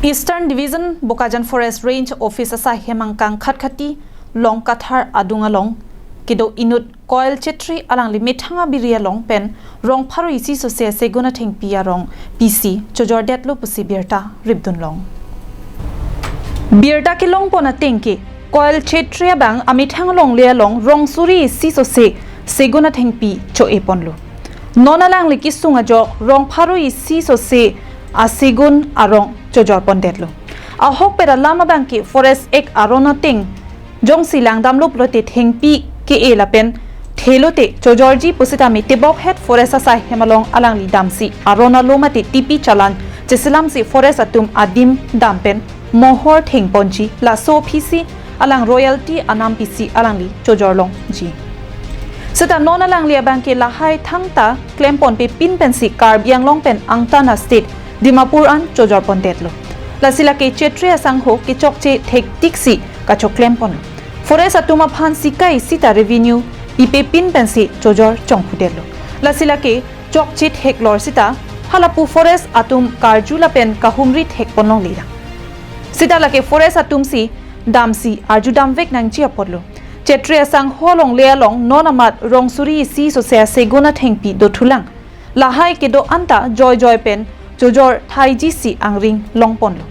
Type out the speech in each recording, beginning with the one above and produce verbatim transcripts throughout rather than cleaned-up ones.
Eastern Division Bokajan Forest Range Office asai hemang kangkhat khati Longkathar adung along kedo inut Koel Chetri alangli methang abiri along pen rong pharo isi sose asegun athengpi arong pisi chojordetlo pusi birta ripdunlong. Birta kelongpon ateng ke Koel Chetri abang amethang longle along rong suri isi sose segun athengpi cho-eponlo. Non alangli kesung ajok rong pharo isi sose asegun arong chojorpondetlo. Ahokpet alam abang ke Forest Act aron ateng jongsi langdamlo pulote thengpi ke-e lapen thelote chojorji pusitame tebok het forest asai hem along alangli damsi aron alo mate tipi chalan cheselamsi forest atum adim dam pen mohor thengponji laso aphisi alang royalty anam pisi alangli chojorlongji. Seta non alangli abang ke lahai thangta klemponpe pin pensi Karbi Anglong pen angtan a-state Dimapur an chojorpondetlo. Lasi lake Chetri asangho kechokche thektiksi kachoklemponlo. Forest atum aphan sikai sita revenue pipe pin pensi chojor chongphudetlo. Lasi lake chokche theklor sita halapu forest atum karju lapen kahumri thekponlongle lang. Sita lake forest atumsi damsi arju damvek nangji apotlo. Chetri asangho longle along non amat rong suri isi sose asegun athengpi dothulang. Lahai kedo anta joijoi pen chojor thaijisi angring longponlo.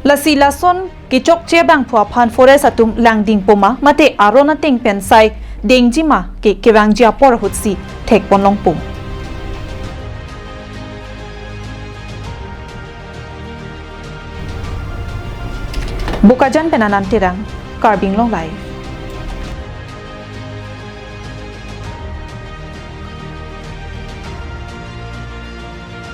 Lasi lason kechokche abangphu aphan forest atum langdingpo ma mate aron ateng pen sai dengjima ke kevangji apor ahutsi thekponlongpo. Bokajan pen Anand Terang, Karbi Anglong Live.